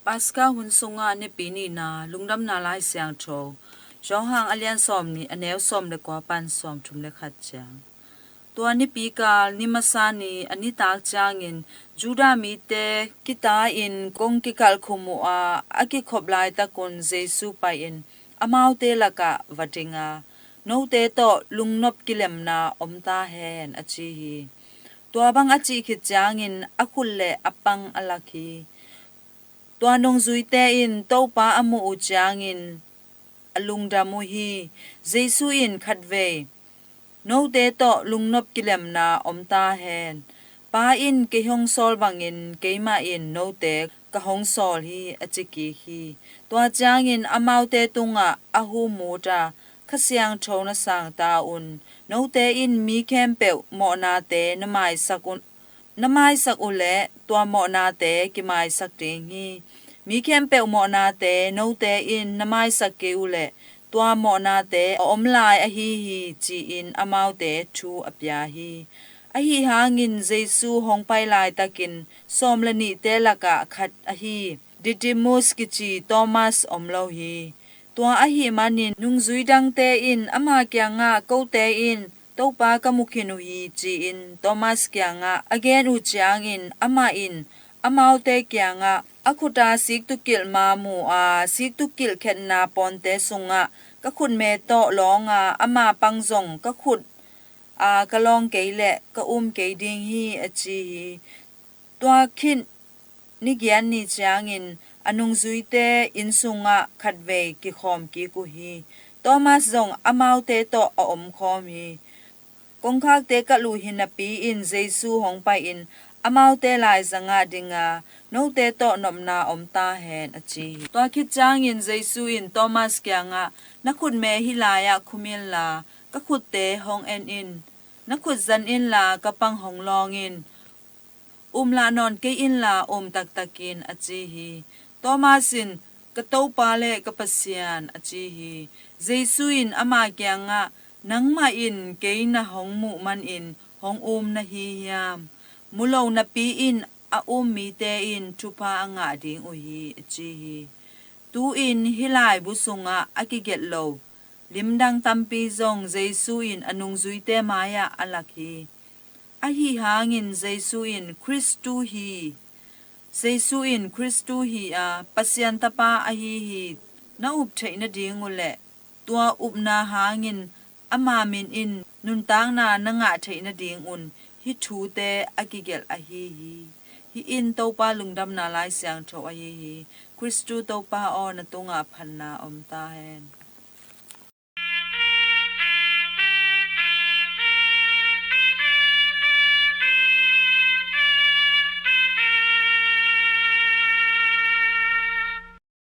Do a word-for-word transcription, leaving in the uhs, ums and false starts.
Paska hun sungah Nipi nihna. Lungdamna Lai Siangtho Johan a lian sawmnih, a neu sawm le kua pan sawmthum le khat ciang. Tua nipikal ni masa ni a nitak ciangin Judah mite kita-in kong kikalh khum uh a, a kikhop laitakun Jesu pai-in amaute lakah va ding a, "Note tawh lungnop kilemna om ta hen," a ci hi. Tua bang a cih khit ciangin a khut le a pang a lak hi. Tua nungzuite in Topa a muh uh ciangin a lungdam uh hi. Jesu in khatvei, "Note tawh lungnop kilemna om ta hen. Pa in kei hong sawl bangin keimah in note ka hong sawl hi," a ci kik hi. Tua ciangin amaute tungah a humut a, "Kha Siangtho na sang ta un. Note in mi khempeuh mawhnate na maisak un, na maisak uhleh tua mawhnate kimaisak ding hi. Mi khempeuh mawhnate note in na maisak kei uhleh tua mawhnate a om lai ahi hi," ci-in amaute thu a pia hi. Ahi hangin Jesu hong pai laitakin sawm le nihte lakah khat ahi Didymus kici Thomas om lo hi. Tua ahih manin nungzui dangte in ama kiangah, "Kote in Topa ka mu khin uh hi," ci-in Thomas kiangah a gen uh ciangin amah in amaute kiangah, "A khuta siktukilh ma mu a, siktukilh khetna pawnte sungah ka khutme tawh lawng a, ama pang zong ka khut a ka lawng kei leh ka um kei ding hi," a ci hi. Tua khit ni giat ni ciangin a nungzuite inn sungah khatvei kikhawm kik uh hi. Thomas zong amaute tawh a omkhawm hi. Kongkhakte kalh uh hi napi-in Jesu hong pai-in amaute laizangah ding a, "Note tawh nopna om ta hen," a ci hi. Tua khit ciangin Jesu in Thomas kiangah, "Na khutme hih lai-ah khum inla, ka khutte hong en in. Na khut zan inla ka pang hong lawng in. Um lah nawn kei inla um taktak in," a ci hi. Thomas in, "Ka Topa le ka Pasian," a ci hi. Jesu in ama kiangah, "Nangmah in kei na hong muh manin hong um na hi hiam? Mu lo napi-in a um mite in thupha a ngah ding uh hi," a ci hi. Tu-in hih laibu sungah a kigelh lo limdang tampi zong Jesu in a nungzuite mai-ah a lak hi. Ahi hangin Jesu in Khristu hi, Jesu in Khristu hi a, Pasian Tapa ahi hi, na up theih nading uhleh tua upna hangin ama min in nuntakna na ngah theih nadingun hih thute a kigelh ahi hi. Hih in Topa Lungdamna Lai Siangtho ahi hi. Khristu Topa aw, na tungah phatna om ta hen.